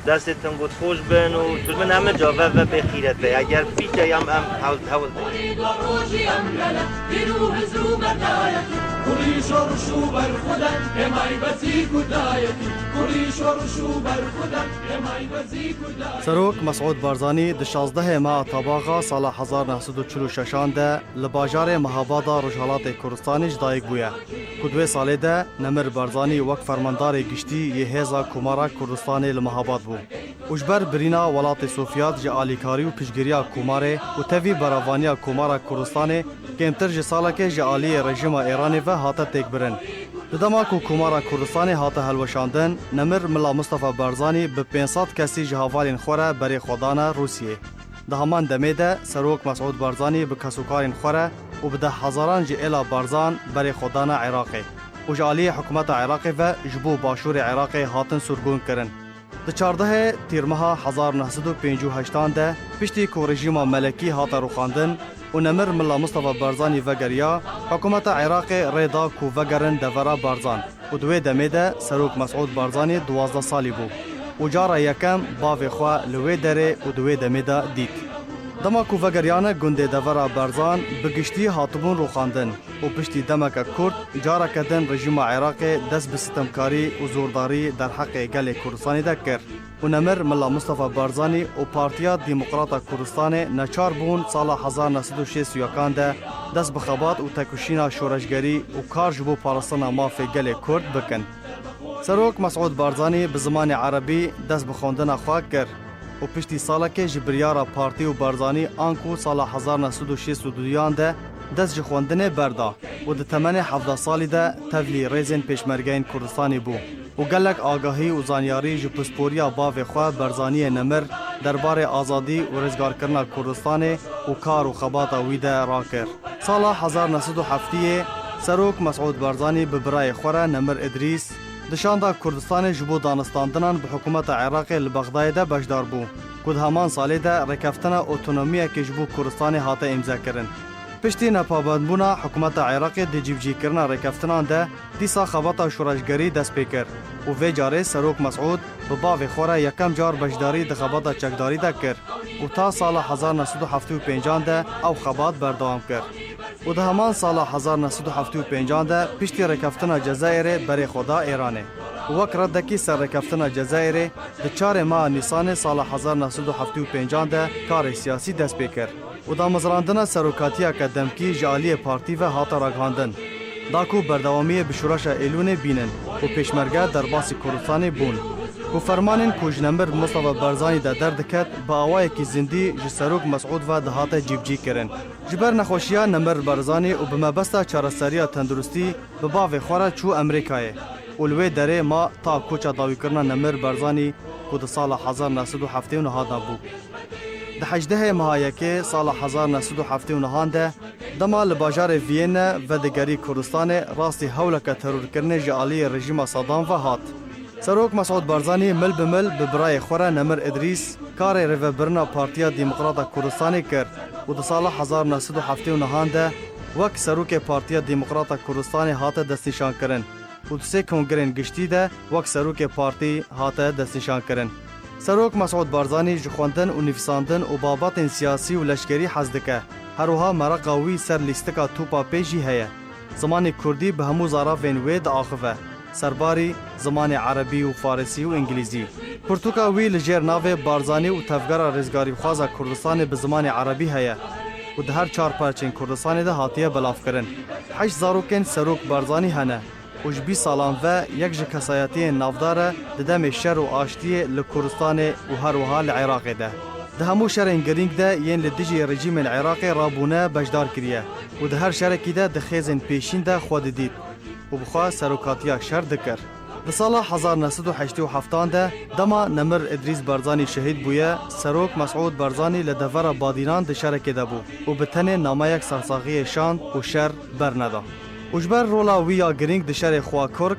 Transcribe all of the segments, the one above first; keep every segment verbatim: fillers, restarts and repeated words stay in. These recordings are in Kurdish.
Destê tim got xweş bin û tu min hemir ca ve ve bê xîret be. Eger pîçe yam em hewl hewl be. Serok Mesûd Barzanî di şazdehê meha Tabaxa sala hezar neh sed û çil û şeşan de li bajarê Mehabada Rojhelatê Kurdistanê ji dayik bûye, ku di wê salê de Nemir Barzanî wek fermandarê giştî yê Hêza Komara Kurdistanê li Mehabad bû û ji ber birîna welatê Sovyet ji alîkarî û piştgiriya Komarê û tevî beravaniya Komara Kurdistanê kêmtir ji salekê ji aliyê rejîma Êranê ve hate têkbirin. Di dema ku Komara Kurdistanê hate hilweşandin, Nemir Mila Mustafa Barzanî bi pênc sed kesî ji hevalên xwe re berê xwe dane Rûsiyê. Di heman demê de Serok Mesûd Barzanî bi kesûkarên xwe re û bi deh hezaran ji êla Barzan berê xwe dane Iraqê û ji aliyê hikûmeta Iraqê ve ji bo başûrê Iraqê hatin sirgûn kirin. Di çardehê Tîrmeha hezar neh sed û pêncî û heştan de, piştî ku rejîma Melekî hate rûxandin û Nemir Milla Mistefa Barzanî vegeriya, hikûmeta Iraqê rê da ku vegerin devera Barzan û di wê demê de Serok Mesûd Barzanî duwazdeh salî bû û cara yekem bavê xwe li wê derê û di wê demê de dît. Dema ku vegeriyane gundê devera Barzan bi giştî hatibûn rûxandin û piştî demeke kurt careke din rejîma Iraqê dest bi sitemkarî û zordarî derheqê gelê Kurdistanê de kir û Nemir Milla Mistefa Barzanî û Partiya Demokrata Kurdistanê neçar bûn sala hezar neh sed û şêst û yekan de dest bi xebat û têkoşîna şoreşgerî û kar ji bo parastina mafê gelê Kurd bikin. Serok Mesûd Barzanî bi zimanê erebî dest bi xwendina xwe kir û piştî salekê ji biryara partî û Barzanî anku sala hezar neh sed û şêst û duyan de dest ji xwendinê berda û di temenê hevdeh salî de tevlî rêzên Pêşmergeyên Kurdistanê bû û gelek agahî û zanyarî ji pisporiya bavê xwe Barzaniyê Nemir derbarê azadî û rizgarkirina Kurdistanê û kar û xebata wî de rakir. Sala hezar neh sed û heftiyê Serok Mesûd Barzanî bi birayê xwe re Nemir Idrîs di şanda Kurdistanê ji bo danistandinan bi hikûmeta Iraqê li Bexdayê de beşdar bû, ku di heman salê de rêkeftina otonomiyekê ji bo Kurdistanê hate îmzekirin. Piştî nepabendbûna hikûmeta Iraqê di cîbicîkirina rêkeftinan de dîsa xebata şoreşgerî dest pê kir û vê carê Serok Mesûd bi bavê xwe re yekem car beşdarî di xebata çekdarî de kir û ta sala hezar neh sed û heftê û pêncan de ew xebat berdewam kir. Û di heman sala hezar neh sed û heftê û pêncan de piştî rêkeftina Cezayirê berê xwe da Êranê û wek redekî ser rêkeftina Cezayirê di çarê meha Nîsanê sala hezar neh sed û heftê û pêncan de karê siyasî dest pê kir û damezrandina serokatiyeke demkî ji aliyê partî ve hate ragihandin. Da ku berdewamiyê bi şoreşa Êlûnê bînin û pêşmerge derbasî Kurdistanê bûn. Ku fermanên ku ji Nemir Mustafa Barzanî de derdiket, bi awayekî zindî ji Serok Mesûd ve dihate cîbicî kirin. Ji ber nexweşiya Nemir Barzanî û bi mebesta çareseriya tenduristî bi bavê xwe re çû Amerîkayê û li wê derê ma ta koça dawîkirina Nemir Barzanî ku di sala hezar neh sed û heftê û neh de bû. Di hejdehê meha yekê sala hezar neh sed û heftê û nehan de dema li bajarê Viyêne vedigerî Kurdistanê rastî hewleke terorkirinê ji aliyê rejîma Saddam ve hat. Serok Mesûd Barzanî mil bi mil bi birayê xwe re Nemir Idrîs karê rêvebirina Partiya Demokrata Kurdistanê kir û di sala hezar neh sed û heftê û nehan de wek serokê Partiya Demokrata Kurdistanê hate destnîşankirin û di sê kongrên giştî de wek serokê partî hate destnîşankirin. Serok Mesûd Barzanî ji xwendin û nivîsandin û babetên siyasî û leşkerî hez dike. Her wiha mereqa wî ser lîstika topa pê jî heye. Zimanê kurdî bi hemû zaravên wê diaxive, serbarî zimanê erebî û farisî û îngilîzî. Pirtûka wî li jêr navê Barzanî û Tevgera Rizgarîxwaza Kurdistanê bi zimanê erebî heye û di her çar perçên Kurdistanê de hatiye belavkirin. Heşt zarokên Serok Barzanî hene û ji bîst salan ve yek ji kesayetiyên navdar e di demê şer û aştiyê li Kurdistanê û her wiha li Iraqê de. Di hemû şerên girîng de yên li dijî rejîmên Iraqê rabûne beşdar kiriye û di her şerekî de di xêzên pêşîn de xwe didît û bi xwe serokatiya şer dikir. Di sala hezar neh sed û heştê û heftan de dema Nemir Idrîs Barzanî şehîd bûye, Serok Mesûd Barzanî li devera Badînan di şerekê de bû û bi tenê nameyek sersaxiyê şand û şer berneda. Û ji ber rola wî ya girîng di şerê Xwakurk,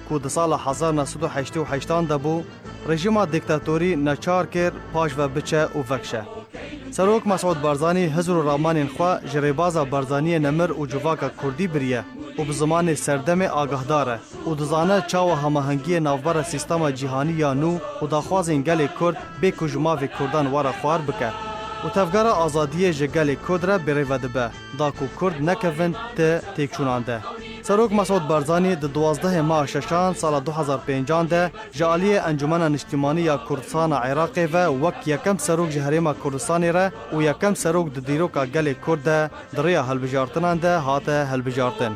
ku di sala hezar neh sed û heştê û heştan de bû, rejîma dîktatorî neçar kir paş ve biçe û vekişe. Serok Mesûd Barzanî hizr û ramanên xwe ji rêbaza Barzaniyê Nemir û civaka kurdî biriye. û bi zimanê serdemê agahdar e û dizane çawa hemahengiyê navbera sîstema cîhanî ya nû û daxwazên gelê Kurd bê ku ji mafê Kurdan were xwar bike. Û tevgera azadiyê ji gelê Kurd re birêve dibe, da ku Kurd nekevin ti têkçûnan de. Serok Mesûd Barzanî di duwazdehê meha şeşan sala du hezar pêncan de ji aliyê Encûmena Niştîmanî ya Kurdistana Iraqê ve wek yekem serok ji Herêma Kurdistanê re û yekem serok di dîroka gelê Kurd de di rêya hilbijartinan de hate hilbijartin.